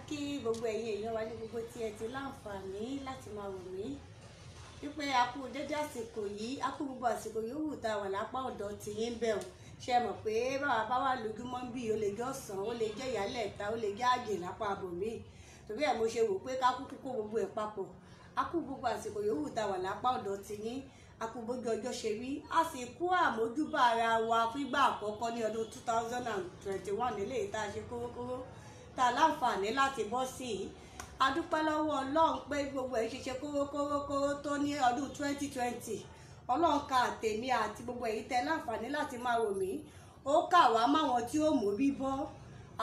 Kí gbogbo ẹ̀yin èèyàn wa ní gbogbo tí ẹ ti láǹfààní láti máa wò mí wípé a kú dédé àsìkò yìí, a kú gbogbo àsìkò yòówù tá a wà lápá ọ̀dọ̀ tìyín ń bẹ̀ o. Ṣe mọ̀ pé báwa bá wà lójúmọ́ ń bí, ó lè jẹ́ ọ̀sán, ó lè jẹ́ ìyálẹ̀ta, ó lè jẹ́ àjè lápá abòmíì. Torí ẹ̀ mo ṣe wò pé ká kúkú kó gbogbo ẹ̀ papọ̀. A kú gbogbo àsìkò yòówù tá a wà lápá ọ̀dọ̀ tìyín, a kú bójú ọjọ́ ṣe rí, a sì kú àmójúbà ara wa fígbà àkọ́kọ́ ní ọdún 2021 eléyìí tá a ṣe kórókóró tá a láǹfààní láti bọ́ sí i. A dúpẹ́ lọ́wọ́ Ọlọ́run pé gbogbo ẹ̀ ṣe ṣe kórókórókóró tó ní ọdún 2020. Ọlọ́run ka àtèmi àti gbogbo èyí tẹ láǹfààní láti máa wò mí, ó kà wá máwọn tí ó mú bíbọ́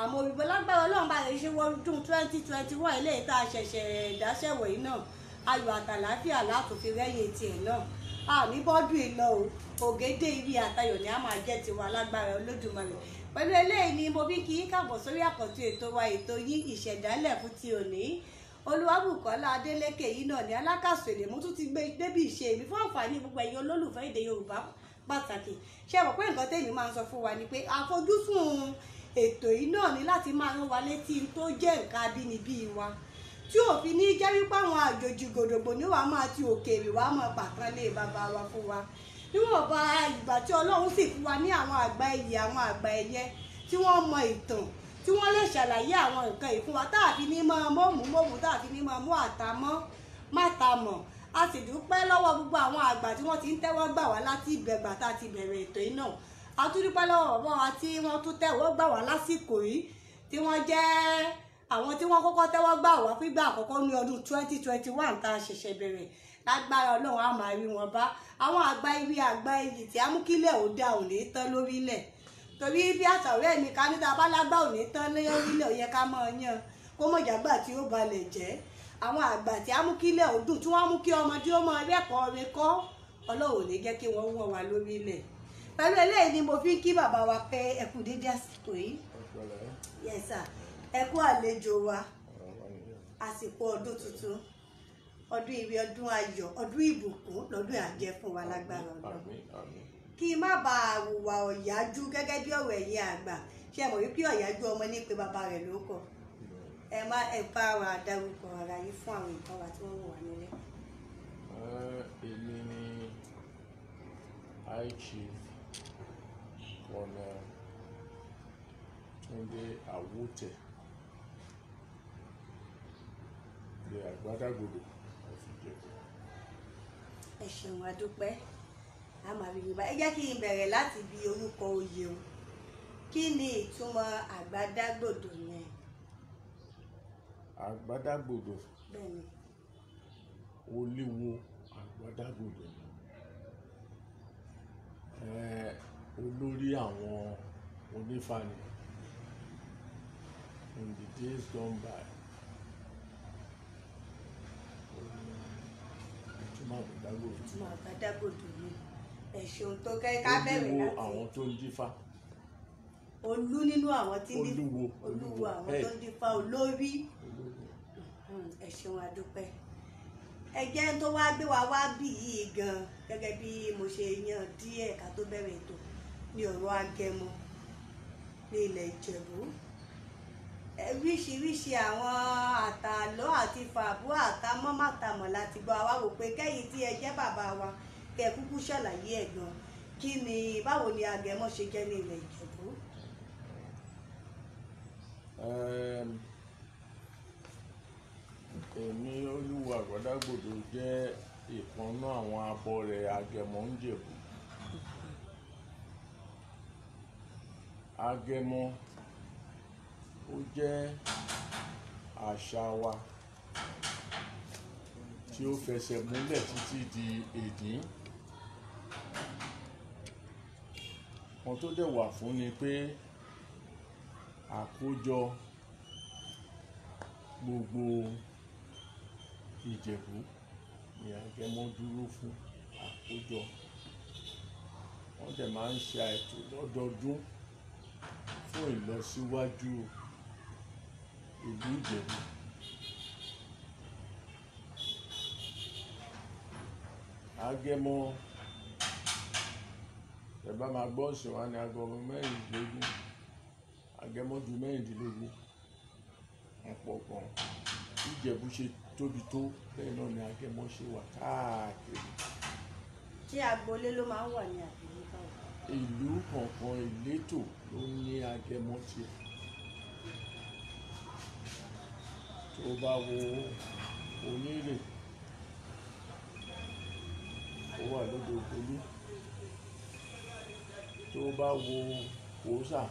àmọ́ òbíbọ́ lágbára Ọlọ́run bá lè ṣe wọ́n dún 2021 eléyìí tá a ṣẹ̀ṣẹ̀ dáṣẹ̀wọ̀ yìí náà, ayọ̀ àtàlàáfíà látò fi rẹ́yìn tiẹ̀ náà. Àní bọ́dún ìlọ o, ògèdè ibi àtayọ̀ ni a máa jẹ́ tiwa lágbára Olódùmarè. Pẹ̀lú eléyìí ni mo bí kí yín káàbọ̀ sórí àkọ́tún ètò wa, ètò yín Ìṣẹ̀dálẹ̀ fún ti òní. Olúwabùkọ́lá Adélékè yìí náà ní alákàsọ èdè mo tún ti gbé débi ìṣe mi fún àǹfààní gbogbo ẹ̀yin olólùfẹ́ èdè Yorùbá pàtàkì. Ṣé ẹ mọ̀ pé nǹkan tèmi máa ń sọ fún wa ni pé àfojúsùn ètò yìí náà ni láti máa rán wa létí tó jẹ́ nǹkan abínibí wa, tí òfin ní jẹ́ wípé àwọn àjòjì gòdògbò ní wàá máa ti òkèèrè wàá máa pàtàn lé bàbá wa fún wa. Níwọ̀nba ìgbà tí Ọlọ́run sì fún wa ní àwọn àgbà iyì, àwọn àgbà ẹ̀yẹ tí wọ́n mọ ìtàn, tí wọ́n lè ṣàlàyé àwọn nǹkan yìí fún wa, táàfi ní máa mọ́mú mọ́mú, táàfi ní máa mú àtàmọ́ mátàmọ́. A sì dúpẹ́ lọ́wọ́ gbogbo àwọn àgbà tí wọ́n ti ń tẹ́wọ́ gbà wá láti ìbẹ̀gbà tá a ti bẹ̀rẹ̀ ètò yìí náà. A tún dúpẹ́ lọ́wọ́ bàbá wa tí wọ́n tún tẹ́wọ́ gbà wá lásìkò yìí, tí wọ́n jẹ́ àwọn tí wọ́n kọ́kọ́ tẹ́wọ́ gbà wá fígbà àkọ́kọ́ ní ọdún 2021 tá a ṣẹ̀ṣẹ̀ bẹ̀rẹ̀. Lágbára Ọlọ́run á máa rí wọn bá. Àwọn àgbà ibi àgbà iyì tí á mú kílẹ̀ ò dá ò ní tán lórílẹ̀, torí bí àtàwẹ́ mi ká níta bá lágbà ò ní tán lórílẹ̀, ò yẹ ká máa yan kó mọ̀ jàgbà tí ó balẹ̀ jẹ́. Àwọn àgbà tí á mú kílẹ̀ ò dùn, tí wọ́n mú kí ọmọdé ó máa rẹ́kọ̀ọ́ rẹ kọ́, Ọlọ́run ò ní jẹ́ kí wọ́n wọ́n wa lórílẹ̀. Pẹ̀lú eléyìí ni mo fi ń kí bàbá wa pé ẹ kú dédé àsìkò yìí. Yes sir, ẹ kú àlejò wa, àsìkò ọdún tuntun, ọdún ire, ọdún ayọ̀, ọdún ìbùkún lọ́dún àjẹ fún wa lágbára Ọlọ́run. Kí n má bàa hùwà ọ̀yájú gẹ́gẹ́ bí ọ̀rọ̀ ẹ̀yin àgbà, ṣe mọ̀ wípé ọ̀yájú ọmọ ní pé bàbá rẹ̀ ló kọ. Ẹ má ẹ bá wa dárúkọ ara yín fún àwọn ìtàn wa tí wọ́n wò wá nílé. Èmi ni High Chief Colonel Túndé Àwótẹ̀, the Àgbàdàgbòdò of Ìjẹ̀bú. Ẹ ṣeun, adúpẹ́. A máa rí yorùbá. Ẹ jẹ́ kí n bẹ̀rẹ̀ láti bi orúkọ oyè o. Kí ni ìtumọ̀ Àgbàdàgbòdò yẹn? Àgbàdàgbòdò. Bẹ́ẹ̀ni. Olúwo Àgbàdàgbòdò olórí àwọn onífá ni in the days gone by. Ìtumọ̀ Àgbàdàgbòdò. Ìtumọ̀ Àgbàdàgbòdò ni. Ẹ ṣeun tó kẹ́ ká bẹ̀rẹ̀ Olúwo láti àwọn tó ń dífá. Olú nínú àwọn tí ń dífá. Olúwo. Olúwo àwọn tó ń dífá, olórí. Ẹ ṣeun, adúpẹ́. Ẹ jẹ́ tó wá gbé wa wá bí yìí gan, gẹ́gẹ́ bí mo ṣe yan díẹ̀ ká tó bẹ̀rẹ̀ ètò ní ọ̀rọ̀ Agẹmọ ní ilẹ̀ Ìjẹ̀bú. Oríṣiríṣi àwọn àtàlọ́ àti fàbú àtàmọ́ màtàmọ́ láti gbọ́. Àwa wò pé kẹ́yìn tí ẹ jẹ́ bàbá wa kẹ́ kúkú ṣàlàyé ẹ̀ gan, kí ni báwo ni Agẹmọ ṣe jẹ́ ní ilẹ̀ Ìjẹ̀bú? Èmi Olúwo Àgbàdàgbòdò jẹ́ ìkànnú àwọn abọrẹ̀ Agẹmọ ń Jẹ̀bú. Agẹmọ ó jẹ́ àṣà wa tí ó fẹsẹ̀ múlẹ̀ títí di èní. Ohun tó dẹ̀ wà fún ni pé àkójọ gbogbo Ìjẹ̀bú ni Agẹmọ dúró fún àkójọ. Wọ́n dẹ̀ máa ń ṣe àìtó lọ́dọọdún fún ìlọsíwájú ìlú Ìjẹ̀bú. Agẹmọ, ẹ bá máa gbọ́ sí wa ní aago mẹ́rìndínlógún, Agẹmọ ju mẹ́rìndínlógún, wọ́n pọ̀. pọ̀ gan. Ìjẹ̀bú ṣe tóbi tó, bẹ́ẹ̀ náà ni agẹmọ ṣe wà káàkiri. Ṣé agboolé ló máa ń wà ní àbílẹ̀ báwo? Ìlú kọ̀ọ̀kan ìletò ló ní agẹmọ tiẹ̀. Tó bá wo Onírè, ó wà lóde Ògbólú. Tó bá wo Kòósà,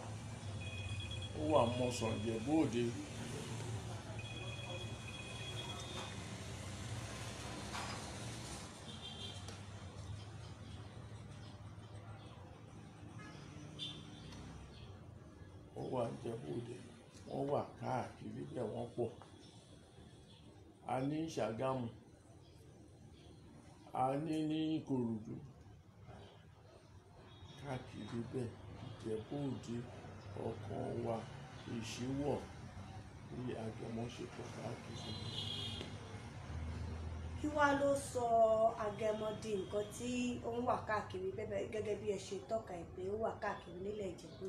ó wà Mọ̀sàn Ìjẹ̀bú Òde. Ó wà Ìjẹ̀bú Òde, wọ́n wà káàkiri bẹ́ẹ̀, wọ́n pọ̀. A ní Ṣàgámù, a ní ní Ìkòròdú, káàkiri bẹ́ẹ̀. Ìjẹ̀bú Òde, ọkàn wa, Ìṣíwọ̀, bí agẹmọ ṣe pọ̀ káàkiri. Kí wá ló sọ agẹmọ di nǹkan tí ó ń wà káàkiri bẹ́ẹ̀ gẹ́gẹ́ bí ẹ ṣe tọ́ka ẹ̀ pé ó wà káàkiri nílẹ̀ Ìjẹ̀bú?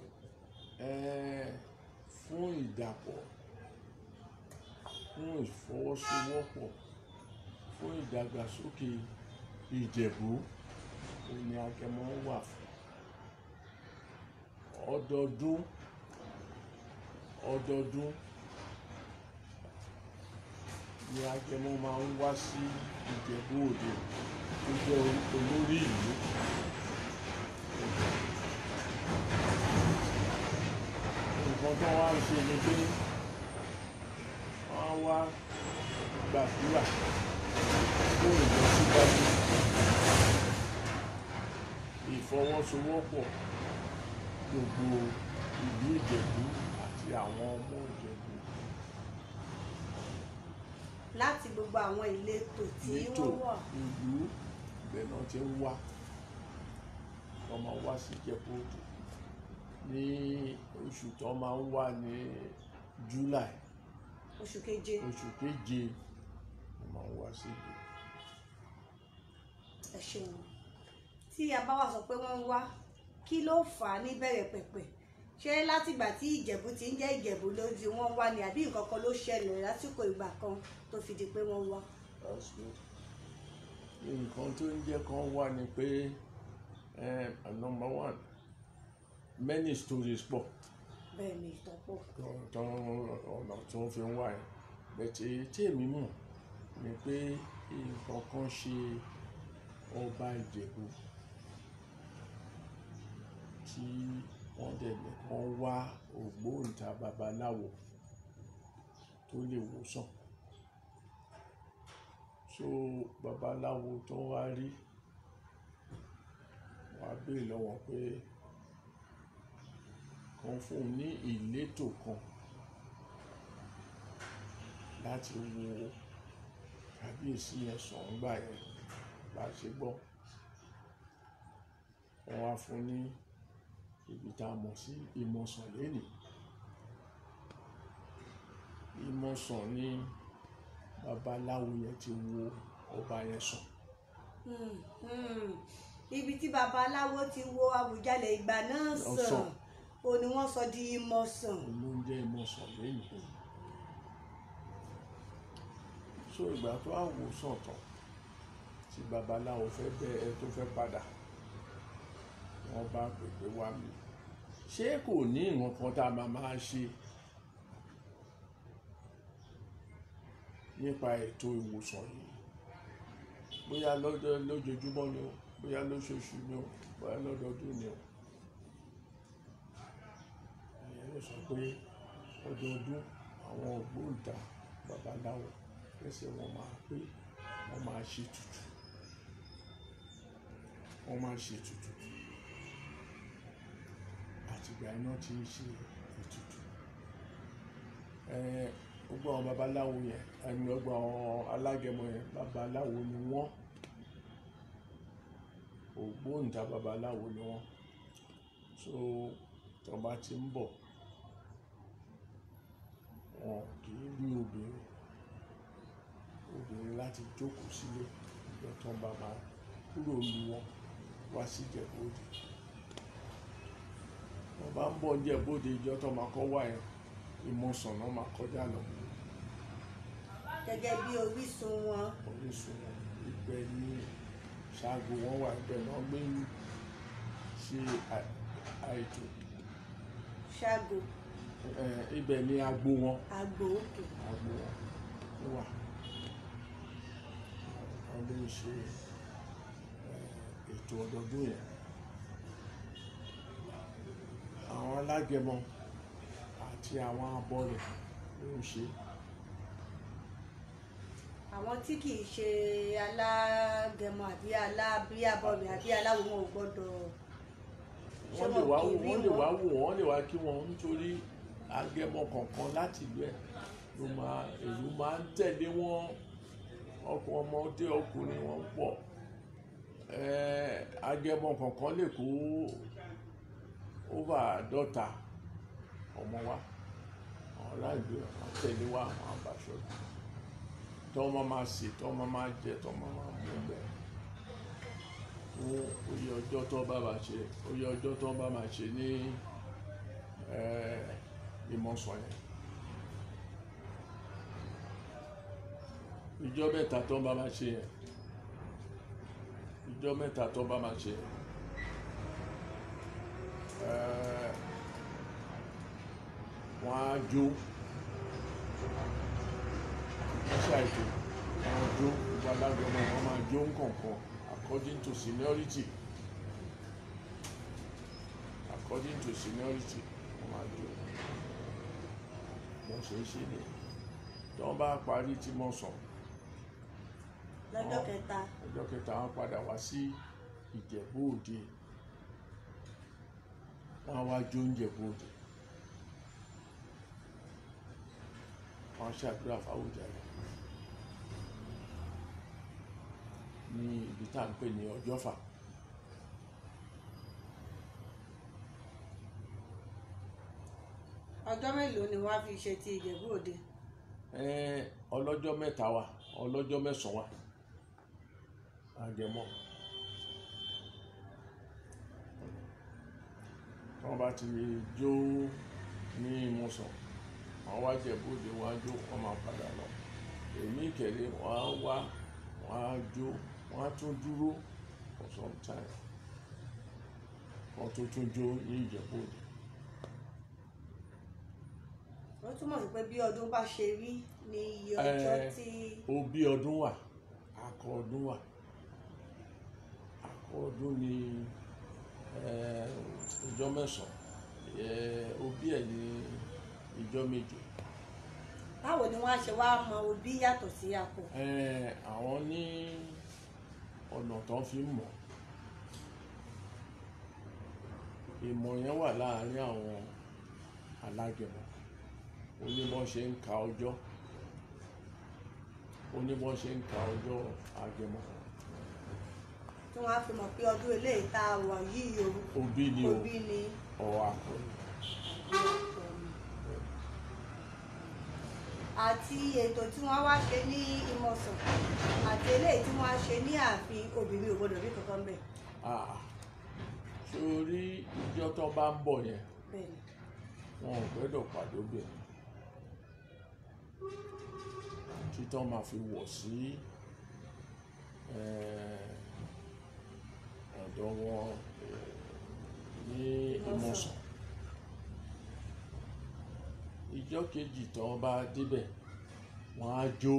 Fún ìdàpọ̀, fún ìfọwọ́sowọ́pọ̀, fún ìdàgbàsókè Ìjẹ̀bú, òun ni agẹmọ wà fún. Ọdọọdún, ọdọọdún ni agẹmọ máa ń wá sí Ìjẹ̀bú Òde tó jẹ́ olórí ìlú. Nǹkan tó wá ń ṣe ni pé wọ́n wá gbàdúrà fún ìlọsíwájú, ìfọwọ́sowọ́pọ̀ gbogbo ìlú Ìjẹ̀bú àti àwọn ọmọ Ìjẹ̀bú. Láti gbogbo àwọn ìletò tí Ìletò wọ́n wà. ìlú ibẹ̀ náà ti ń wá, wọ́n máa wá sí Ìjẹ̀bú Òde ní oṣù tó máa ń wá ní July. Oṣù keje. Oṣù keje wọ́n máa ń wá sí ìlú. Ẹ ṣeun. Tí a bá wá sọ pé wọ́n ń wá, kí ló fà á níbẹ̀rẹ̀ pẹ̀pẹ̀? Ṣé látìgbà tí Ìjẹ̀bú ti ń jẹ́ Ìjẹ̀bú ló di wọ́n wá ni, àbí nǹkan kan ló ṣẹlẹ̀ lásìkò ìgbà kan tó fi di pé wọ́n wá? That's good. Nǹkan tó ń jẹ́ kán wá ni pé, number one, many stories pọ̀. Bẹ́ẹ̀ ni, ìtàn pọ̀. Tó ọ̀nà tó ń fi wá ẹ̀. But èyí tí èmi mọ̀ ni pé nǹkan kan ṣe ọba Ìjẹ̀bú tí wọ́n dẹ̀ ní kán wá ògbóǹta babaláwo tó lè wòsàn. So babaláwo tó wá rí, wọ́n á béèrè lọ́wọ́ pé kán fún un ní ìletò kan láti wo kábíyèsí yẹn sàn ńgbà yẹn bá ṣe gbọ́. Wọ́n wá fún un ní ibi tá a mọ̀ sí Ìmọ̀sàn lénìí. Ìmọ̀sàn ni babaláwo yẹn ti wo ọba yẹn sàn. Ibi tí babaláwo ti wo Àwùjalẹ̀ ìgbà náà sàn, Ọ̀sán. òun ni wọ́n sọ di Ìmọ̀sàn. Òun ló ń jẹ́ Ìmọ̀sàn lénìí. So ìgbà tó wá wò sàn tán, tí babaláwo fẹ́ bẹ́ ẹ tó fẹ́ padà, wọ́n bá pè pé wá mi. Ṣé kò ní ìran kan tá a máa máa ṣe nípa ètò ìwòsàn yìí? Bóyá lọ́jọ́ lójoojúmọ́ ni o, bóyá lóṣooṣù ni o, bóyá lọ́dọọdún ni o. Ìyẹn ló sọ pé ọdọọdún àwọn ògbóǹta babaláwo lẹ́sẹ̀ wọn máa pé wọ́n máa ṣe ètùtù. Wọ́n máa ṣe ètùtù. Àtìgbà iná tí ń ṣe ètùtù. Gbogbo àwọn babaláwo yẹn, ẹni gbogbo àwọn alágẹmọ yẹn, babaláwo ni wọ́n. Ògbóǹta babaláwo ni wọ́n. So tí wọ́n bá ti ń bọ̀, wọn kì í rí obìnrin, obìnrin láti jókòó sílé ìjọ tó ń bá máa kúrò lu wọn wá sí Ìjẹ̀bú Òde. Wọ́n bá ń bọ̀ ní Ìjẹ̀bú Òde, ìjọ tó máa kọ́ wá yẹn, Ìmọ̀sàn náà máa kọjá lọ. Gẹ́gẹ́ bí orísun wọn. Orísun wọn ibẹ̀ ní Ṣàngó wọn wà, ibẹ̀ náà gbé ń ṣe àìtó. Ṣàngó. Ibẹ̀ ní agbo wọn. Agbo, òkè. Agbo wọn wà. Wọ́n ló ń ṣe ètò ọdọọdún yẹn. Àwọn alágẹmọ àti àwọn abọrẹ̀ ló ń ṣe. Àwọn tí kì í ṣe alágẹmọ àbí alábíàbọrẹ̀ àbí aláwo wọn ò gbọ́dọ̀. Wọ́n lè wá wò, wọ́n lè wá wò, wọ́n lè wá kí wọn, nítorí agẹmọ kọ̀ọ̀kan láti ìlú ẹ̀ ló máa, èrò máa ń tẹ̀lé wọn. Ọkọ ọmọdé ọkùnrin wọn pọ̀. Agẹmọ kọ̀ọ̀kan lè kó over 50 ọmọ wa. Àwọn aráàlú wọn tẹ̀lé wa, àwọn àbàṣọ tọ́ wọn máa sè, tọ́ wọn máa jẹ, tọ́ wọn máa mú bẹ́ẹ̀. Fún oyè ọjọ́ tó bá máa ṣe, oyè ọjọ́ tó bá máa ṣe ní Ìmọ̀sàn yẹn. Ìjọ mẹ́ta tó bá máa ṣe yẹn. Ìjọ mẹ́ta tó bá máa ṣe yẹn. Wọ́n á jó. Wọ́n ṣàìtò. Wọ́n á jó. Gbogbo alágẹmọ wọn máa jó nǹkankan according to seniority. According to seniority, wọ́n máa jó. Wọ́n ṣe é ṣe nìyẹn. Tí wọ́n bá parí tí mo sàn. Lọ́jọ́ kẹta. Ọjọ́ kẹta wọ́n padà wá sí Ìjẹ̀bú Òde. Wọ́n á wá jó Ìjẹ̀bú Òde. Wọ́n á ṣàdúrà fáwùjalè ní ibi tá à ń pè ní Ọjọ́fà. Ọjọ́ mélòó ni wọ́n á fi ṣe ti Ìjẹ̀bú Òde? Ọlọ́jọ́ mẹ́ta wà, ọlọ́jọ́ mẹ́sàn-án wà. Agẹmọ. Tí wọ́n bá ti jó ní Ìmọ̀sàn, wọ́n wá Ìjẹ̀bú Òde, wọ́n á jó, wọ́n máa padà lọ. Èmi kẹ̀lé, wọ́n á wá, wọ́n á jó, wọ́n á tún dúró for some time. Wọ́n tó tún jó ní Ìjẹ̀bú Òde. Ó túmọ̀ sí pé bí ọdún bá ṣe rí ni iye ọjọ́ tí. Òbí ọdún wà, akọ ọdún wà. Akọ ọdún ni ìjọ mẹ́sàn-án, òbí ẹ̀ ní ìjọ méje. Báwo ni wọ́n á ṣe wá mọ òbí yàtọ̀ sí akọ? Àwọn ní ọ̀nà tó fi ń mọ̀. Ìmọ̀ yẹn wà láàárín àwọn alágẹmọ. Ó ní bọ́n ṣe ń ka ọjọ́. Ó ní bọ́n ṣe ń ka ọjọ́ agẹmọ. Tí wọ́n á fi mọ̀ pé ọdún eléyìí tá a wà yìí o. Òbí ni o. Òbí ni. Ọ̀ akọ ni. Àti ètò tí wọ́n wá ṣe ní Ìmọ̀sàn àti eléyìí tí wọ́n á ṣe ní ààfin, obìnrin ò gbọdọ̀ rí kankan bẹ́ẹ̀. Sórí ìjọ tó bá ń bọ̀ yẹn, Bẹ́ẹ̀ni. wọn ò gbọdọ̀ pàdé obìnrin títọ́ máa fi wọ̀ sí ọ̀dọ̀ wọn ní Ìmọ̀sàn. Ìjọ kejì tó bá débẹ̀, wọ́n á jó.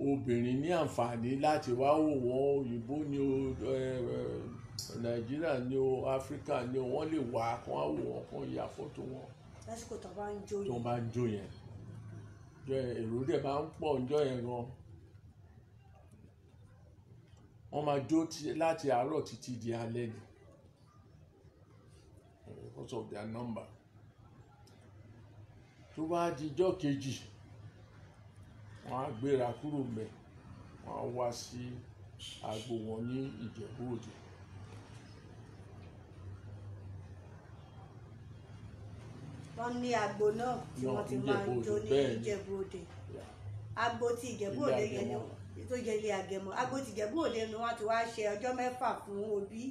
Obìnrin ní àǹfààní láti wá wò wọ́n, òyìnbó ni o, Nàìjíríà ni o, Áfíríkà ni o, wọ́n lè wá kó wá wò wọ́n, kó ya fọ́tò wọn. Lásìkò tó bá ń jó yẹn. Tó bá ń jó yẹn. Jọ èrò dẹ̀ máa ń pọ̀ ńjọ́ yẹn gan. Wọ́n máa jó láti àárọ̀ títí di alẹ́ ni. Because of their number. Tó bá di ìjọ́ kejì, wọ́n á gbéra kúrò ńbẹ̀, wọ́n á wá sí agbo wọn ní Ìjẹ̀bú Òde. Wọ́n ní agbo náà tí wọ́n ti máa ń jó ní Ìjẹ̀bú Òde. Agbo ti Ìjẹ̀bú Òde yẹn ni tó jẹ́ ilé agẹmọ. Agbo ti Ìjẹ̀bú Òde ni wọ́n ti wá ṣe ọjọ́ mẹ́fà fún òbí.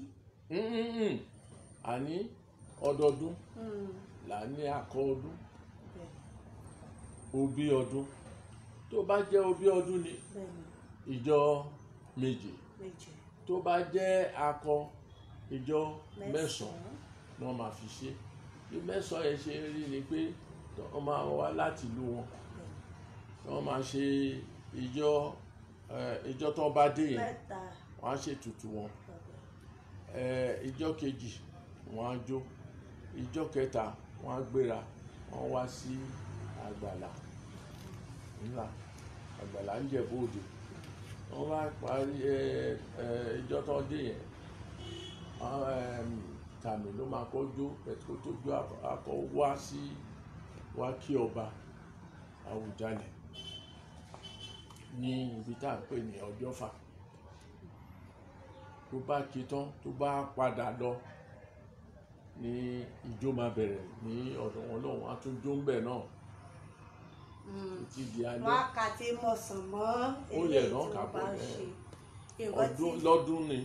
Àní ọdọọdún là ní akọ ọdún, òbí ọdún Tó bá jẹ́ òbí ọdún ni, ìjọ 7. Tó bá jẹ́ akọ, ìjọ 9 ni wọ́n máa fi ṣe. Bí 9 yẹn ṣe rí ni pé wọ́n máa wá láti ìlú wọn, wọ́n máa ṣe ìjọ tó bá dé yẹn, wọ́n á ṣètùtù wọn. Ìjọ kejì wọ́n á jó, ìjọ kẹta wọ́n á gbéra, wọ́n wá sí àgbàlá ńlá, àgbàlá ń Ìjẹ̀bú Òde. Wọ́n bá parí ìjọ tó dé yẹn, tàmí ló máa kọ́ jó, kó tó jó akọ wá sí wá kí ọba Àwùjalẹ̀ ní ibi tá à ń pè ní Ọjọ́fà. Tó bá kí tán, tó bá padà lọ ní ijó máa bẹ̀rẹ̀ ní ọ̀dọ̀ wọn lọ́hùn, á tún jó ń bẹ̀ náà títí di alẹ́. Wọ́n á ka tí mọ̀sán mọ́ eléyìí tí wọ́n bá ń ṣe. Ọdún lọ́dún ni,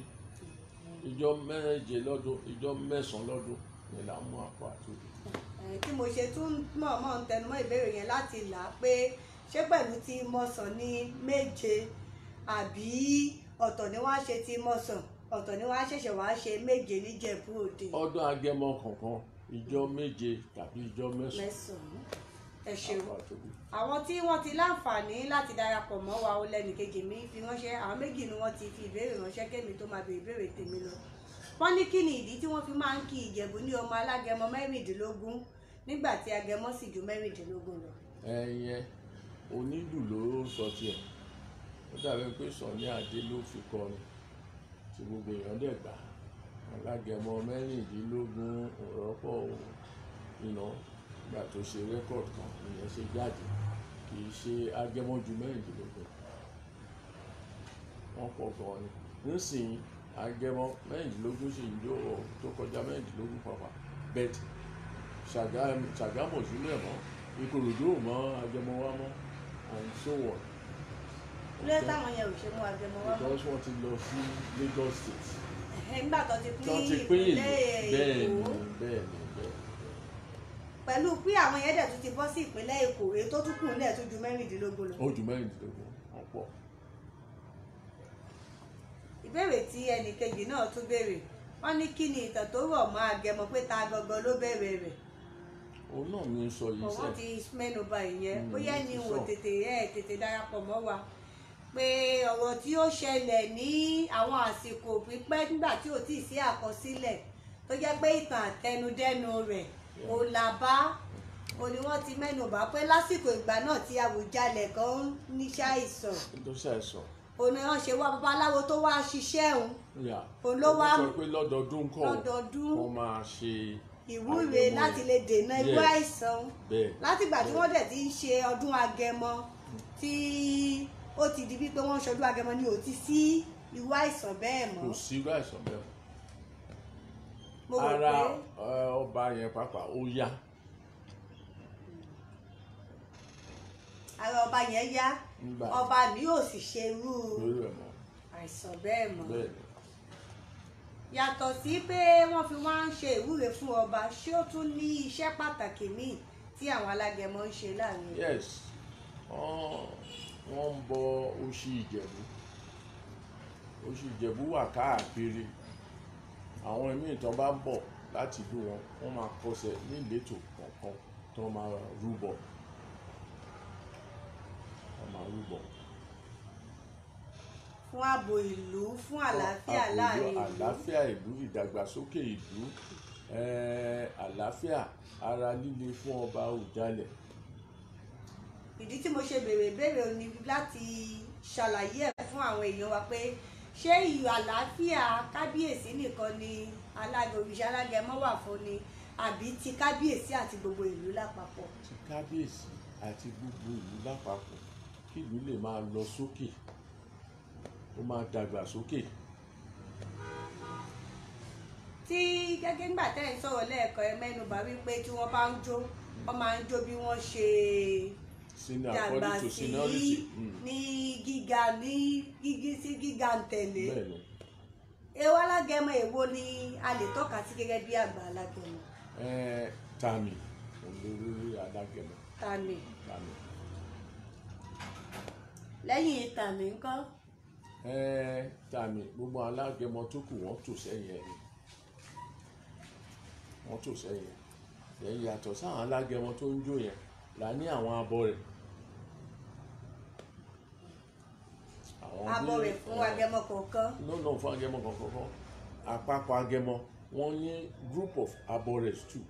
ìjọ 7 lọ́dún, ìjọ 9 lọ́dún ni là ń mú akọ àti òbí. Tí mo ṣe tún mọ̀ọ́mọ̀ ń tẹnumọ́ ìbéèrè yẹn láti là á pé ṣé pẹ̀lú tí mọ̀sán ní 7 àbí ọ̀tọ̀ ni wọ́n á ṣe tí mọ̀sán, ọ̀tọ̀ ni wọ́n á ṣẹ̀ṣẹ̀ wá ṣe 7 níjẹ̀bú Òde. Ọdún agẹmọ kọ̀ọ̀kan ìjọ 7 tàbí ìjọ 9. Ẹ ṣeun. Àwọn tí wọ́n ti láǹfààní láti darapọ̀ mọ́ wa ó lẹ́nìkejì mi fi ránṣẹ́, àwọn méjì ni wọ́n ti fi ìbéèrè ránṣẹ́ kémi tó máa béèrè ìbéèrè tèmi lọ. Wọ́n ní kí ni ìdí tí wọ́n fi máa ń kí Ìjẹ̀bú ní ọmọ alágẹmọ 16 nígbà tí agẹmọ sì ju 16 lọ. Ẹyẹ onílù ló sọ tiẹ̀, ó dàbí pé Sunny Adé ló fi kọrin tí gbogbo èèyàn dẹ̀ gbà. Alágẹmọ 16 òrọ́pọ̀ iná nígbà tó ṣe rẹ́kọ̀dì kan ìyẹn ṣe jáde, kì í ṣe agẹmọ ju 16, wọ́n pọ̀ gan ni. Nísìnyí agẹmọ 16 sì ń jó tó kọjá 16 pàpà, bẹ́ẹ̀ Ṣàgámù ò sílẹ̀ mọ́, Ìkòròdú ò mọ́ agẹmọ wá mọ́, and so on. Lóyè táwọn yẹn ò ṣe mú agẹmọ wá mọ́. Because wọ́n ti lọ sí Lagos State. Nígbà tó ti pín ìpínlẹ̀ Èkó. Bẹ́ẹ̀ ni. Pẹ̀lú pé àwọn yẹn dẹ̀ tún ti bọ́ sí ìpínlẹ̀ Èkó, èyí tó tún kù nílẹ̀ tó ju 16 lọ. Ó ju 16, wọ́n pọ̀. Ìbéèrè tí ẹnìkejì náà tún béèrè, wọ́n ní kí ni ìtàn tó rọ̀ mọ́ agẹmọ pé ta gangan ló bẹ̀rẹ̀ rẹ̀? Òun náà ní sọ yìí sẹ́. Wọ́n ti mẹ́nu bà ìyẹn, bóyá ni wò tètè darapọ̀ mọ́ wa pé ọ̀rọ̀ tí ó ṣẹlẹ̀ ní àwọn àsìkò pípẹ́ nígbà tí ò tíì sí àkọsílẹ̀ tó jẹ́ pé ìtàn àtẹnudẹ́nu rẹ̀ ò là bá, ò ní wọ́n ti mẹ́nu bà pé lásìkò ìgbà náà tí Àwùjalẹ̀ kan níṣẹ́ àìsàn. Òun ni wọ́n ṣe wá babaláwo tó wá ṣiṣẹ́ òun. Òun ló wá sọ pé lọ́dọọdún kọ́ wọ́n máa ṣe ìwúre láti lè dènà irú àìsàn. Látìgbà tí wọ́n dẹ̀ ti ń ṣe ọdún agẹmọ tí ó ti di wípé wọ́n ń ṣọdún agẹmọ ni ò ti sí irú àìsàn bẹ́ẹ̀ mọ́. Kò sí irú àìsàn bẹ́ẹ̀ mọ́. Ara ọba yẹn pàápàá ó yá. Ara ọba yẹn yá, ọba mi ò sì ṣe irú àìsàn bẹ́ẹ̀ mọ́. Yàtọ̀ sí pé wọ́n fi wá ń ṣe ìwúre fún ọba, ṣé ó tún ní iṣẹ́ pàtàkì míì tí àwọn alágẹmọ ń ṣe láàrin? Yes, wọ́n ń bọ Òṣì Ìjẹ̀bú. Òṣì Ìjẹ̀bú wà káàkiri. Àwọn míì tán bá ń bọ̀ láti ìlú wọn, wọ́n máa kọsẹ̀ ní ìletò kọ̀ọ̀kan tó máa rúbọ. Wọ́n máa rúbọ. Fún ààbò ìlú, fún àlàáfíà láàrin ìlú. Àlàáfíà ìlú, ìdàgbàsókè ìlú, àlàáfíà ara líle fún ọba Àwùjalẹ̀. Ìdí tí mo ṣe béèrè ìbéèrè ni láti ṣàlàyé ẹ̀ fún àwọn èèyàn wa pé ṣé ìlú àlàáfíà kábíyèsí nìkan ni òrìṣà alágẹmọ wà fún ni àbí ti kábíyèsí àti gbogbo ìlú lápapọ̀? Ti kábíyèsí àti gbogbo ìlú lápapọ̀, kí ìlú lè máa lọ sókè, ó máa dàgbà sókè. Tí gẹ́gẹ́ nígbà tẹ́ ẹ̀ ń sọ̀rọ̀ lẹ́ẹ̀kan ẹ mẹ́nubà wípé tí wọ́n bá ń jó, wọ́n máa ń jó bí wọ́n ṣe dàgbà sí ní gíga ní gígí sí gíga ń tẹ̀lé. Èwo alágẹmọ èwo ni a lè tọ́ka sí gẹ́gẹ́ bí àgbà alágẹmọ? Tàmì olórí alágẹmọ. Tàmì. Tàmì. Lẹ́yìn tàmí ńkọ́? Ẹ tàmí, gbogbo alágẹmọ tó kù wọ́n tò sẹ́yìn ẹ̀ ni, wọ́n tò sẹ́yìn ẹ̀. Lẹ́yìn yàtọ̀ sáwọn alágẹmọ tó ń jó yẹn là ní àwọn abọ́ rẹ̀. Àwọn Abọ́ rẹ̀ fún agẹmọ kọ̀ọ̀kan. No, fún agẹmọ kọ̀ọ̀kan kọ́. Àpapọ̀ agẹmọ wọ́n ní group of abọ́rẹ̀ too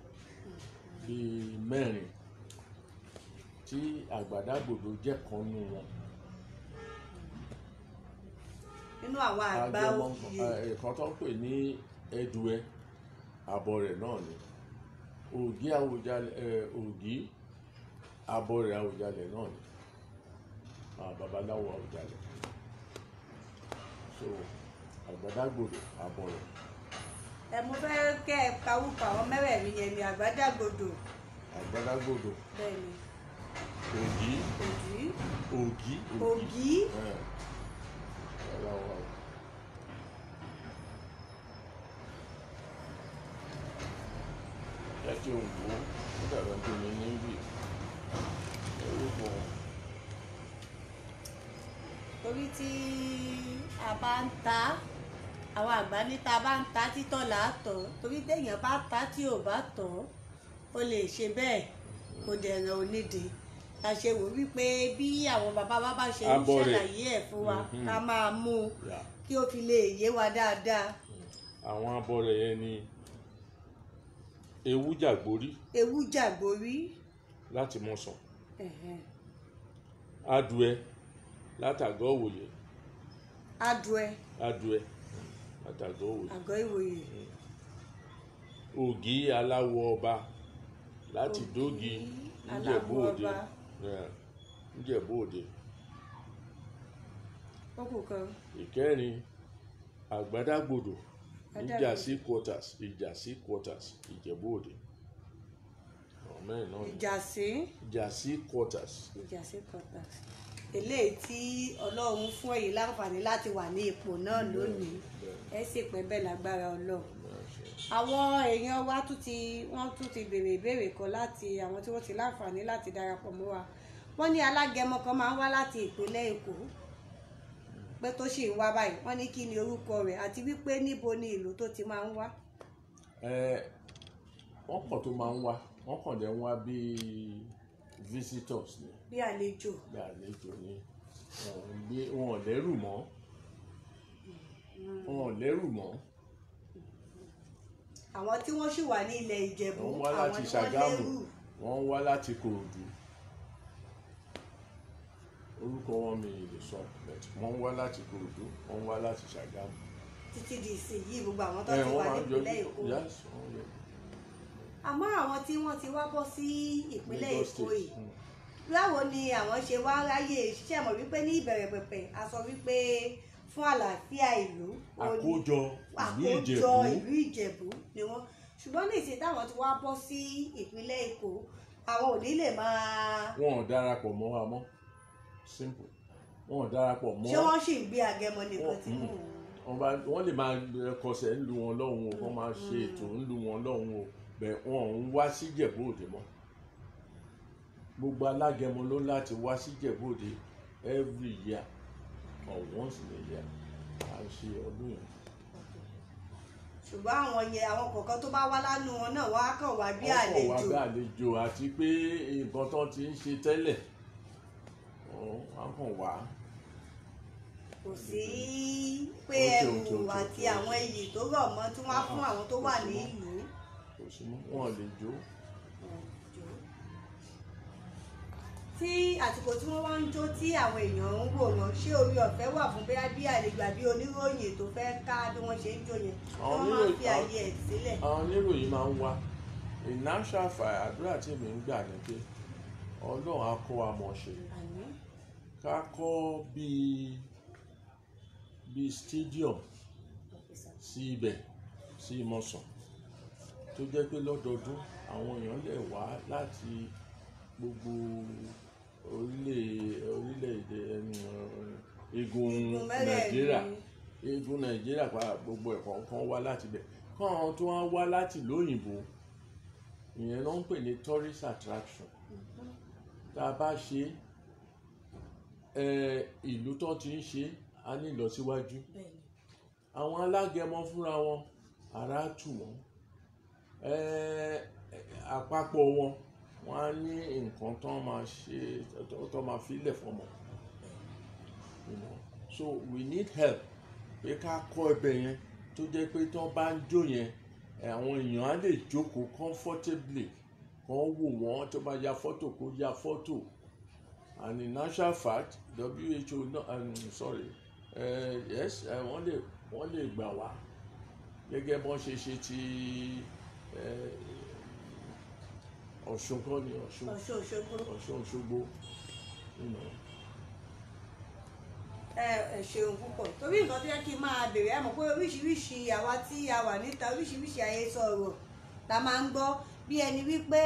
bíi mẹ́rin tí àgbàdàgbòdo jẹ́ kan nù wọn. Nínú àwọn àgbà Agẹmọ òye. Kan tó ń pè ní ẹdùẹ, abọ́rẹ̀ náà ni. Ògì Àwùjalẹ̀, Ògì abọ́rẹ̀ Àwùjalẹ̀ náà ni, àwọn babaláwo Àwùjalẹ̀. So àgbàdàgbòdo abọ́rẹ̀. Ẹ mo fẹ́ kẹ́ ẹ kawúkọ àwọn mẹ́rẹ̀ẹ̀rin yẹn ni àgbàdàgbòdo. Àgbàdàgbòdo. Bẹ́ẹ̀ ni. Ògì. Ògì. Ògì. Ògì. Babaláwo Àwùjalẹ̀. Ẹ ti wò ó, ó dàbẹ̀ pé mi níbí orúkọ. Torí tí a bá ń ta, àwọn àgbà ní tá a bá ń ta títọ́ là á tọ̀, torí téèyàn bá ta tí ò bá tọ̀, ó lè ṣe bẹ́ẹ̀ kó dẹ̀ràn onídìí. La ṣe wò wípé bí àwọn bàbá wa bá ṣe ń Abọ́ rẹ̀. ṣàlàyé ẹ̀ fún wa, ká máa mú un kí ó fi lè yé wa dáadáa. Àwọn abọ́ rẹ̀ yẹn ni ewu jàgbórí. Ewu jàgbórí. Láti Mọ̀sán. Adùẹ látàgọ́ Òwòye. Adùẹ. Adùẹ látàgọ́ Òwòye. Àgọ́ Ìwòye. Ògì aláwọ̀ ọba láti Dógi Níjẹ̀bú aláwọ̀ Òde. ọba. Níjẹ̀bú Òde. Ó kù kan. Ìkẹrin, Àgbàdàgbòdò Àgbàdàgbòdò. Ìjàsí quarters, Ìjàsí quarters, Ìjẹ̀bú Òde. Àwọn mẹ́rin náà ni. Ìjàsí. Ìjàsí quarters. Ìjàsí quarters. Eléyìí tí Ọlọ́run fún èyí láǹfààní láti wà ní ipò náà lónìí, ẹ sì pẹ́ bẹ́ẹ̀ lágbára Ọlọ́run. Àwọn èèyàn wa tún ti wọ́n tún ti béèrè ìbéèrè kan láti àwọn tí wọ́n ti láǹfààní láti darapọ̀ mọ́ wa. Wọ́n ní alágẹmọ kan máa ń wá láti ìpínlẹ̀ Èkó pé tó sì ń wá báyìí. Wọ́n ní kí ni orúkọ rẹ̀ àti wípé níbo ni ìlú tó ti máa ń wá. Wọ́n kàn tó máa ń wá, wọ́n kàn dẹ̀ ń wá bíi visitors ni. Bí àlejò. Bí àlejò ni. Wọn ò lẹ́rù mọ́, wọn ò lẹ́rù mọ́. Àwọn tí wọ́n sì wà ní ilẹ̀ Ìjẹ̀bú, Wọ́n wá àwọn láti ni wọ́n Ṣàgámù, lẹ́rù. wọ́n wá láti Kòròdú. Orúkọ wọn mi lè sọ, but wọ́n wá láti Kòròdú, wọ́n wá láti Ṣàgámù. Títí di ìsinyìí, gbogbo àwọn tó ti Wọ́n wà máa ń nípìnlẹ̀ yọjú. Èkó. Yes, wọ́n yọjú. Àmọ́ àwọn tí wọ́n ti wá bọ́ sí ìpínlẹ̀ Lagos Èkó State. yìí, báwo ni àwọn ṣe wá ráyè ṣiṣẹ́? Mọ̀ wípé ní ìbẹ̀rẹ̀ pẹ̀pẹ̀ a sọ wípé fún àlàáfíà ìlú, Àkójọ ìlú àkójọ Ìjẹ̀bú. ìlú Ìjẹ̀bú ni wọ́n. Ṣùgbọ́n ní ìsìn táwọn ti wá bọ́ sí ìpínlẹ̀ Èkó, àwọn ò ní lè máa. Wọn ò darapọ̀ mọ́ wa mọ́, simple, wọn ò darapọ̀ mọ́. Ṣé wọ́n sì ń gbé agẹmọ nìkan tí mò ń. Wọ́n lè máa kọsẹ̀ ńlu wọn lọ́hùn o, wọ́n máa ṣe ètò ńlu wọn lọ́hùn o, bẹ́ẹ̀ wọn ò ń wá sí Ìjẹ̀bú Òde mọ́. Gbogbo alágẹmọ ló láti wá sí Ìjẹ̀bú Òde every year or once in a year, à ń ṣe ọdún yẹn. Ṣùgbọ́n àwọn yẹn, àwọn kọ̀ọ̀kan tó bá wá lánàá wọn náà, wọ́n á kàn wá bí Wọ́n kàn wá àlejò. bí àlejò, àti pé nǹkan tó ti ń ṣe tẹ́lẹ̀, wọ́n á kàn wá. Kò sí pé Ó ẹrù ti, ó ti, ó ti, àti ó ti. àwọn iyì tó rọ̀ mọ́ tí wọ́n á fún àwọn tó wà Kò sí ní mọ́. ìlú. Kò sí mọ́, wọn lè jó. Tí àsìkò tí wọ́n wá ń jó tí àwọn èèyàn ń wò wọ́n, ṣé orí ọ̀fẹ́ wà fún bóyá bí àlejò àbí oníròyìn tó fẹ́ ká bí wọ́n ṣe ń jó yẹn, tí Àwọn wọ́n máa ń fi oníròyìn- àyè ẹ̀ sílẹ̀? Àwọn oníròyìn máa ń wá. In actual fact, àdúrà tí èmi ń gbà ni pé Ọlọ́run á kọ́ wa mọ̀ ṣe. Àmín. Ká kọ́ bíi stadium sí ibẹ̀, sí Ìmọ̀sàn, tó jẹ́ pé lọ́dọọdún àwọn èèyàn lè wá láti gbogbo orílẹ̀-èdè igun Igun mẹ́rẹ̀ẹ̀rin. Nàìjíríà, igun Nàìjíríà pa gbogbo ẹ̀kọ́ kan wá láti ibẹ̀, kọ́ àwọn tó wá wá láti ìlú òyìnbó. Ìyẹn ló ń pè ní tourist attraction. Tá a bá ṣe Ìlú tó ti ń ṣe á ní ìlọsíwájú. Àwọn alágẹmọ fúnra wọn, ara tù wọ́n. Àpapọ̀ wọn, wọ́n á ní nǹkan tó máa ṣe, tó máa fi lẹ̀ fọmọ. So we need help pé ká kọ́ ẹbẹ̀ yẹn tó jẹ́ pé tó bá ń jó yẹn, àwọn èèyàn á lè jókòó comfortably, kàn wò wọ́n, tó bá ya fọ́tò kó ya fọ́tò. And in actual fact, WHO, no, sorry, yes, wọ́n lè gbà wá gẹ́gẹ́ bọ́n ṣe ṣe ti Ọ̀ṣun kọ́ ni, Ọ̀ṣun. Ọ̀ṣun Òṣogbo. Ọ̀ṣun Òṣogbo. Ẹ ṣeun púpọ̀, torí nǹkan tó yẹ kí n máa béèrè, ẹ mọ̀ pé oríṣiríṣi àwa tí a wà níta, oríṣiríṣi àhesọ ọ̀rọ̀ la máa ń gbọ́, bí ẹni wípé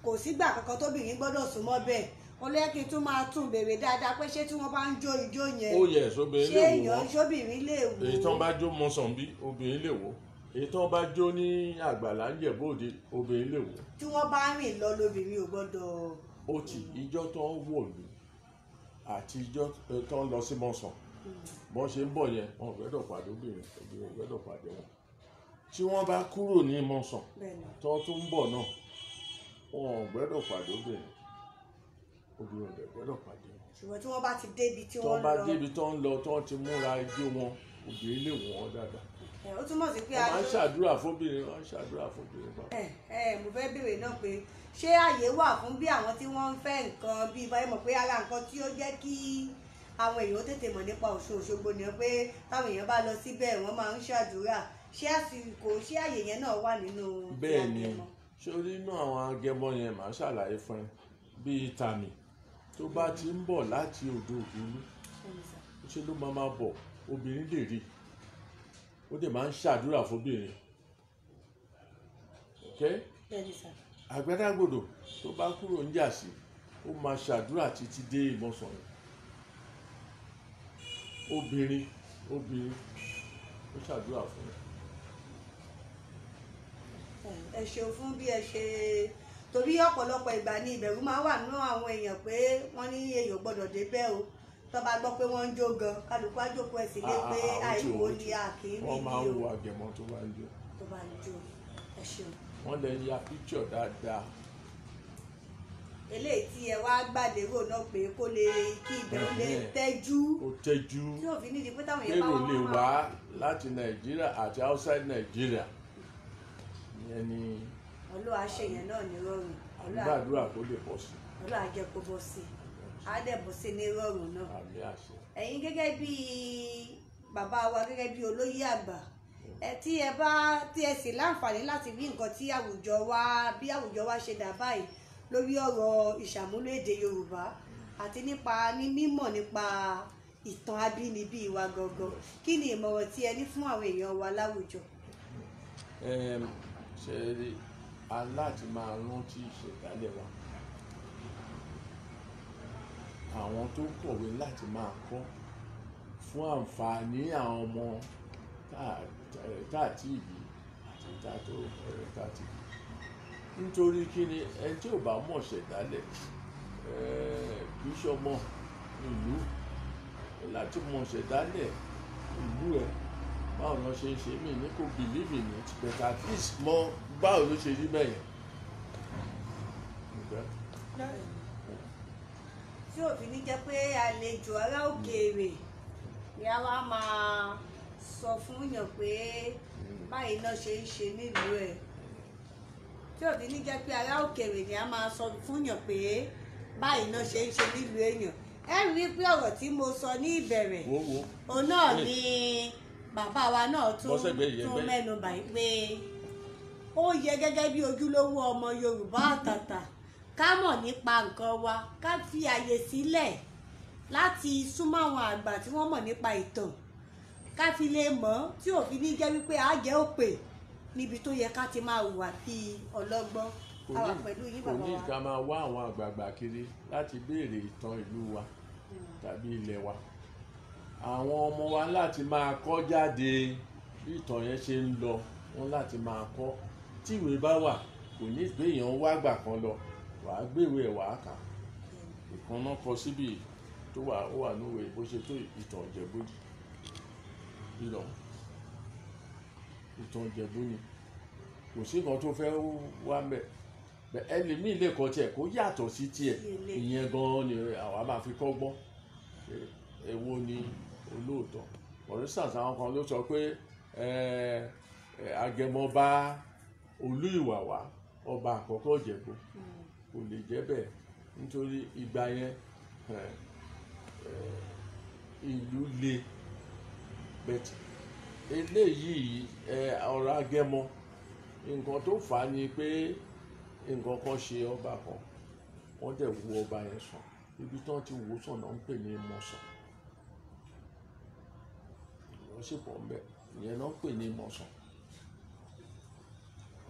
kò sígbà kankan tóbìnrin gbọ́dọ̀ súnmọ́ bẹ́ẹ̀. Wọn ló yẹ kí n tún máa tún béèrè dáadáa pé ṣé tí wọ́n bá ń jó ijó yẹn, Ó yẹ, obìnrin ṣé lè wò èèyàn wọ́n. Ṣóbìnrin lè wò? Èyí tó ń bá jó mọ́sàn bí, obìnrin lè wò. Èyí tó ń bá jó ní àgbàlá ń Jẹ̀bú-Òde, obìnrin lè wò. Tí wọ́n bá rìn lọ, lóbìnrin ò gbọ́dọ̀? Ó ti ìjọ tó ń wọ̀lú àti ìjọ tó ń lọ sí mọ́sàn, bọ́n ṣe ń bọ̀ yẹn, wọn ò gbọ́dọ̀ pàdé obìnrin, obìnrin ò gbọ́dọ̀ pàdé wọn. Tí wọ́n bá kúrò ní mọ́sàn, tó tún ń bọ̀ náà, wọn ò gbọ́dọ̀ pàdé obìnrin, obìnrin ò dẹ̀ gbọ́dọ̀ pàdé wọn. Ṣùgbọ́n tí wọ́n bá ti débi tí tó wọ́n bá lọ, débi tó ń lọ, tó ti múra ijó wọn, obìnrin lè wọ̀ wọ́n dáadáa. Ó túmọ̀ sí pé Wọ́n máa ń ṣàdúrà fóbìnrin, wọ́n máa ń ṣàdúrà fóbìnrin pa. Ẹ ẹ mo fẹ́ béèrè náà pé ṣé àyè wà fún bí àwọn tí wọ́n ń fẹ́ nǹkan bíi báyìí, mọ̀ pé ara nǹkan tí ó jẹ́ kí àwọn èèyàn tètè mọ̀ nípa Ọ̀ṣun Òṣogbo ni pé táwọn èèyàn bá lọ síbẹ̀, wọ́n máa ń ṣàdúrà. Ṣé àsìkò, ṣé àyè yẹn náà wà nínú Bẹ́ẹ̀ ni. Agẹmọ? Ṣé orí inú àwọn agẹmọ yẹn, màá ṣàlàyé fún ẹ, bíi tàmì tó bá ti ń bọ̀ láti odò Ògúnlú, ṣe ló máa máa bọ̀, obìnrin lè rí, ó dẹ̀ máa ń ṣàdúrà fóbìnrin, ok? Bẹ́ẹ̀ni sà. Àgbàdàgbòdò tó bá kúrò ń jà sí, ó máa ṣàdúrà títí dé Ìmọ̀sàn yẹn. Obìnrin ó ṣàdúrà fún un. Ẹ ṣeun fún bí ẹ ṣe, torí ọ̀pọ̀lọpọ̀ ìgbà ni ìbẹ̀rù máa ń wà nínú àwọn èèyàn pé wọ́n ní èèyàn gbọ́dọ̀ débẹ̀ o. Tó bá gbọ́ pé wọ́n ń jó gan, kálukú á jókòó ẹ̀ sílé pé àìwò ni a kì í rí. Wọ́n máa ń bí o wo àgẹ̀mọ tó bá ń jó. Tó bá ń jó. Ẹ ṣeun. Wọ́n lè ya picture dáadáa. Eléyìí tí ẹ wá gbàlérò náà pé kó lè kí ìbẹ̀rù lè tẹ́jú, Kó tẹ́jú, tí òfin nídìí pé táwọn èèyàn bá kérò wá lè wá wá láti Nàìjíríà àti outside Nàìjíríà, ìyẹn ni. Ọlọ́wà ṣe yẹn náà ní rọrùn. À ń gbàdúrà kó lè bọ́ sí. Ọlọ́wà jẹ́ kó bọ́ sí i, á dẹ̀ bọ́ sí ní rọrùn náà. Àmì àṣẹ. Ẹ̀yin gẹ́gẹ́ bí bàbá wa, gẹ́gẹ́ bí olóyè àgbà, ẹ tí ẹ bá tí ẹ sì láǹfààní láti rí nǹkan tí àwùjọ wa, bí àwùjọ wa ṣe dà báyìí lórí ọ̀rọ̀ ìṣàmúlò èdè Yorùbá àti nípa ní mímọ̀ nípa ìtàn abínibí wa gangan, kí ni ìmọ̀ràn tí ẹ ní fún àwọn èèyàn wa láwùjọ? Ṣe rí a láti máa rántí ìṣẹ̀dálẹ̀ wa, àwọn tó kọ̀wé láti máa kọ́ fún àǹfààní àwọn ọmọ tá à tí ì bí àti tá tó tá a ti bí. Nítorí kí ni? Ẹni tí ò bá mọ̀ ṣẹ̀dálẹ̀, kì í ṣọmọ ìlú. Láti mọ̀ ṣẹ̀dálẹ̀ ìlú ẹ̀, báwo ló ṣe ń ṣe mí ní kò believe in it, but at least mọ̀ báwo ló ṣe rí bẹ́ẹ̀ yẹn. Okay. Tí òfin ní jẹ́ pé àlejò ará òkèèrè ni a wá máa sọ fún yàn pé báyìí náà ṣe ń ṣe nílùú ẹ̀, tí òfin ní jẹ́ pé ará òkèèrè ni a máa sọ fún yàn pé báyìí náà ṣe ń ṣe nílùú èèyàn. Ẹ rí i pé ọ̀rọ̀ tí mo sọ ní ìbẹ̀rẹ̀, Wo wo. òun náà ni bàbá wa náà tún Bọ́sẹ̀gbẹ́ yìí, tún ẹgbẹ́. mẹ́nu bà yìí pé ó yẹ gẹ́gẹ́ bí ojúlówó ọmọ Yorùbá àtàtà ká mọ̀ nípa nǹkan wa, ká fi àyè sílẹ̀ láti súnmọ́ àwọn àgbà tí wọ́n mọ̀ nípa ìtàn, ká fi lè mọ̀, tí òfin ní jẹ́ wípé á jẹ́ òpè níbi tó yẹ ká ti máa hùwà bíi ọlọ́gbọ́n. Kò A wà ní pẹ̀lú yín, kò bàbá ní wa. ká máa wá àwọn àgbààgbà kiri láti béèrè ìtàn ìlú wa tàbí ilẹ̀ wa. Àwọn ọmọ wa láti máa kọ́ jáde bí ìtàn yẹn ṣe ń lọ, wọ́n láti máa kọ́. Tí ìwé bá wà, kò ní pé èèyàn wá gbà kan lọ, wàá gbéwèé ẹ̀, wàá kà. Ìkan náà kọ síbi. Tó wà, ó wà níwèé bó ṣe tó ìtàn Ìjẹ̀bú ni, ìtàn Ìjẹ̀bú ni. Kò sí nǹkan tó fẹ́ wá mẹ́ ẹlòmíì lè kọ tiẹ̀ kó yàtọ̀ sí tiẹ̀. Ìyẹn gan-an ni àwa máa fi kọ́gbọ́n. Èwo ni olóòótọ́? For instance, àwọn kan ló sọ pé Agẹmọ bá Olú Ìwàwá, ọba àkọ́kọ́ Ìjẹ̀bú. Kò lè jẹ́ bẹ́ẹ̀, nítorí ìgbà yẹn ìlú le. But eléyìí, ọ̀rọ̀ Agẹmọ, nǹkan tó fà á ni pé nǹkan kan ṣe ọba kan, wọ́n dẹ̀ wo ọba yẹn sàn. Ibi tí wọ́n ti wò sàn náà ń pè ní Ìmọ̀sàn. Wọ́n sì pọ̀ ńbẹ̀, ìyẹn náà ń pè ní Ìmọ̀sàn.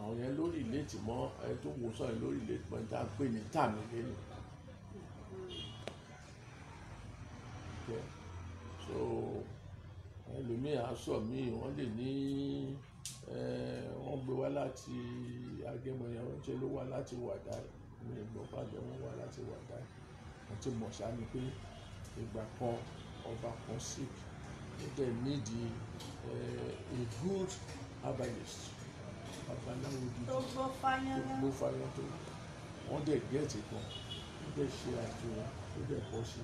Àwọn yẹn lórí ìlétí mọ́ ẹni tó wò sàn yẹn, lórí ìlétí mọ́ ẹni tá à ń pè ní Tàmí lẹ́nu. So ẹlòmíì á sọ míì, wọ́n lè ní wọ́n gbé wá láti Agẹmọ yẹn, wọ́n ṣe ló wá láti Wàdáì. Mi ò gbọ́ pé Agẹmọ wá láti Wàdáì. Wọ́n ti mọ̀ ṣá ni pé ìgbà kan ọba kan sick, ó dẹ̀ need a good herbalist, babaláwo gidi tó gbọ́ fáyán. Tó gbó fáyán, tó wọ́n dẹ̀ get kan, ó dẹ̀ ṣe àfihàn, ó dẹ̀ bọ́ sí,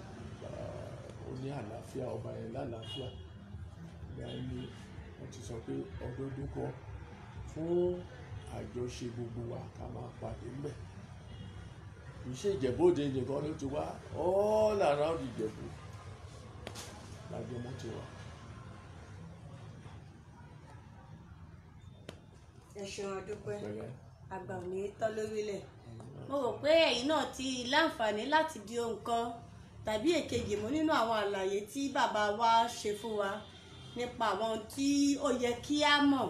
ó ní àlàáfíà, ọba yẹn lálàáfíà. Ìgbà yẹn ni wọ́n ti sọ pé ọdọọdún kan fún àjọṣe gbogbo wa ká máa pàdé ńbẹ̀. Kì í ṣe Ìjẹ̀bú Òde nìkan ló ti wá, all around Ìjẹ̀bú l'Agẹmọ ti wá. Ẹ ṣeun, àdúpẹ́. Pẹ̀lẹ́. Àgbà ò ní tán lórílẹ̀. Mo rò pé ẹ̀yin náà ti láǹfààní láti di ohun kan tàbí èkejì mú nínú àwọn àlàyé tí bàbá wa ṣe fún wa nípa àwọn ohun tí ó yẹ kí á mọ̀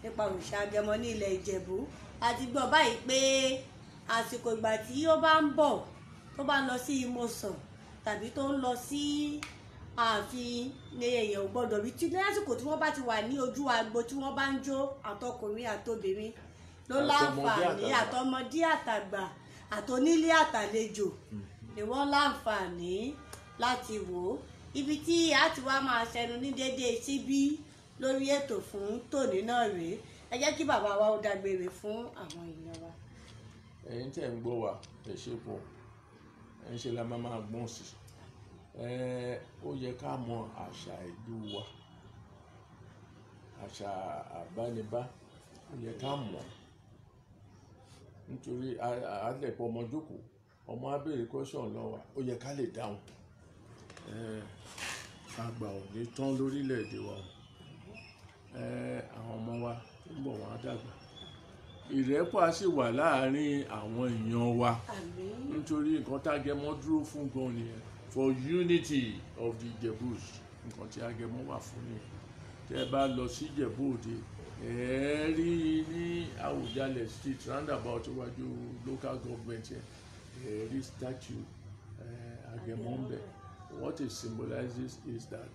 nípa òrìṣà Agẹmọ ní ilẹ̀ Ìjẹ̀bú. A ti gbọ́ báyìí pé àsìkò ìgbà tí ó bá ń bọ̀, tó bá ń lọ sí Ìmọ̀sàn tàbí tó ń lọ sí ààfin ní, èèyàn ò gbọ́dọ̀ rí tí lásìkò tí wọ́n bá ti wà ní ojú agbo tí wọ́n bá ń jó, àtọkùnrin àtobìnrin ló àtọmọdé láǹfààní àtàgbà. Àtọmọdé àtàgbà, àtonílé àtàlejò ni wọ́n láǹfààní láti wò ó. Ibi tí a ti wá máa ṣẹnu ní déédéé síbí lórí ètò fún tòní náà rèé. Ẹ jẹ́ kí bàbá wa ó dágbére fún àwọn èèyàn wa. Ẹ̀yin tẹ́ ń gbọ́ wa, ẹ ṣe pọ̀. Ẹ ń ṣe la máa máa gbọ́n sí ẹ. Ó yẹ ká mọ àṣà ìlú wa, àṣà àbánibá, ó yẹ ká mọ̀, nítorí àlẹ̀pọ̀ ọmọ jókòó, ọmọ á béèrè question lọ́wọ́ wa, ó yẹ ká lè dáhùn. Àgbà ò ní tán lórílẹ̀‐èdè wa o. Àwọn ọmọ wa tó ń bọ̀, wọ́n á dàgbà, ìrẹ́pọ̀ á sì wà láàárín àwọn èèyàn wa. Àmín. Nítorí nǹkan tágẹmọ dúró fún gan nìyẹn, for unity of the Ìjẹ̀bús. Nǹkan tí Agẹmọ wà fún nìyẹn. Tẹ́ ẹ bá lọ sí Ìjẹ̀bú Òde, ẹ rí i ní Àwùjalẹ̀ Street, roundabout iwájú local government yẹn, ẹ rí statue Agẹmọ ń bẹ̀. What it symbolizes is that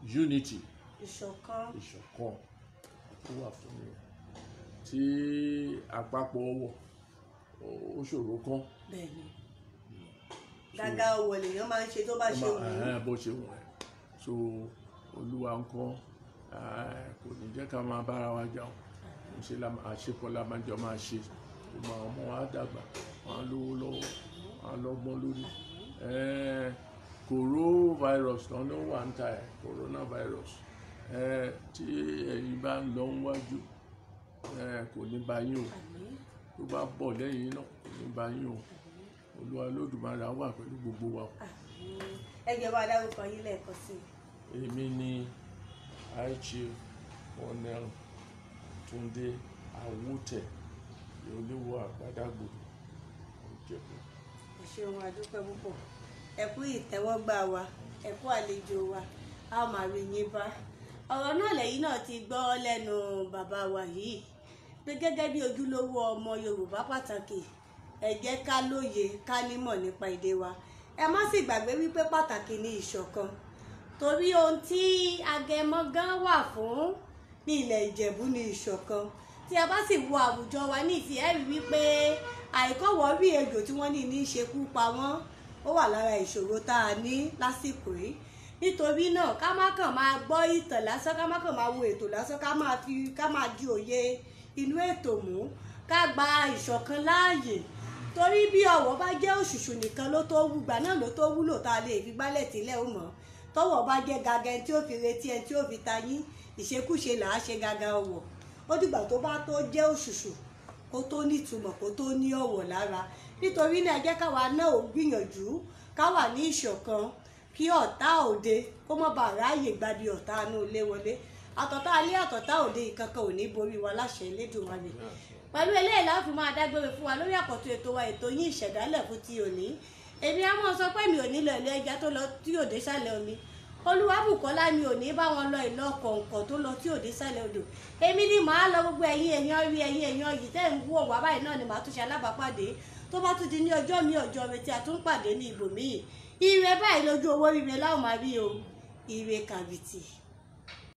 unity, ìṣọ̀kan, ìṣọ̀kan tó wà fún nìyẹn. Tí àpapọ̀ wọ̀, ó ṣòro kan. Bẹ́ẹ̀ni, gágá owó lèèyàn máa ń ṣe tó bá ṣe wù ú. Ẹ̀hẹ́n, bó ṣe wù ẹ́. So Olúwa ń kọ́, kò ní jẹ́ ká máa bára wa jà o. Ṣe la àṣepọ̀ la máa jọ máa ṣe. Gbogbo àwọn ọmọ wa á dàgbà, wọn á lówó lọ́wọ́, wọn á lọ́gbọ́n lórí. Coronavirus tán ló wà ń ta ẹ̀, coronavirus, tí ẹ̀yin bá ń lọ wájú, kò ní bá yín o. Àmín. Tó bá bọ̀ lẹ́yìn náà, kò ní bá yín o. Olúwa Olódùmarè á wà pẹ̀lú gbogbo wa o. Àmín. Ẹ jẹ́ bá dárúkọ yín lẹ́ẹ̀kan sí i. Èmi ni High Chief Colonel Túndé Awótẹ̀, Olúwo Àgbàdàgbòdò Ìjẹ̀bú. Ẹ ṣeun, àdúpẹ́ púpọ̀. Ẹ kú ìtẹ́wọ́gbà wa, ẹ kú àlejò wa, a ó máa rí yín bá. Ọ̀rọ̀ náà lẹ́yìn náà ti gbọ́ lẹ́nu bàbá wa yìí pé gẹ́gẹ́ bí ojúlówó ọmọ Yorùbá pàtàkì, ẹ jẹ́ ká lóye, ká nímọ̀ nípa èdè wa. Ẹ má sì gbàgbé wípé pàtàkì ni ìṣọ̀kan, torí ohun tí Agẹmọ gan wà fún ní ilẹ̀ Ìjẹ̀bú ni ìṣọ̀kan. Tí a bá sì wo àwùjọ wa ní ìsìn, ẹ rí wípé àìkọ́wọ́ rí ejò tí wọ́n ní ní í ṣekú pa wọ́n. Ó wà lára ìṣòro tá a ní lásìkò yìí. Nítorí náà ká má kàn máa gbọ́ ìtàn lásán, ká má kàn máa wo ètò lásán, ká máa fi ká máa di òye inú ètò mú, ká gba ìṣọ̀kan láàyè. Torí bí ọ̀wọ̀ bá jẹ́ òṣùṣù nìkan ló tó wúgbà náà ló tó wúlò tá a lè fi gbálẹ̀ tílẹ̀ ó mọ̀. Tọ́wọ̀ bá jẹ́ gaga ẹni tí ó fi retí ẹni tí ó fi ta yín, ìṣekúṣe là á ṣe gaga ọ̀wọ̀. Ó dìgbà tó bá tó jẹ́ òṣùṣù kó tó nítumọ̀, kó tó ní ọ̀wọ̀ lára. Nítorí náà ẹ jẹ́ káwa náà ò gbìyànjú ká wà ní ìṣọ̀kan, kí ọ̀tá òde kó má bàa ráàyè gbabi ọ̀tá inú ilé wọlé. Àtọ̀tá alé àtọ̀tá òde ìkankan ò ní borí wa láṣẹ Elédùmarè. Pẹ̀lú eléyìí la fi máa dágbére fún wa lórí àkọ́tún ètò wa, ètò yín Ìṣẹ̀dálẹ̀ fún ti òní. Èmi á mọ̀ sọ pé mi ò ní lọ ilé ẹja tó lọ tí ò dé sàlẹ̀ omi. Olúwabùkọ́lá mi ò ní bá wọn lọ ìlọ kọ̀ǹkọ̀ tó lọ tí ò dé sàlẹ̀ odò. Èmi ni màá lọ. Gbogbo ẹ̀yin èèyàn rí, ẹ̀yin èèyàn yìí tẹ́ ń wò wá báyìí náà ni màá tún ṣe alábàápàdé tó bá tún di ní ọjọ́ mi, ọjọ́ mi tí a tún pàdé ní ibòmíì. Ire báyìí lójú owó, ire láwọn máa rí o, ire kàbìtì.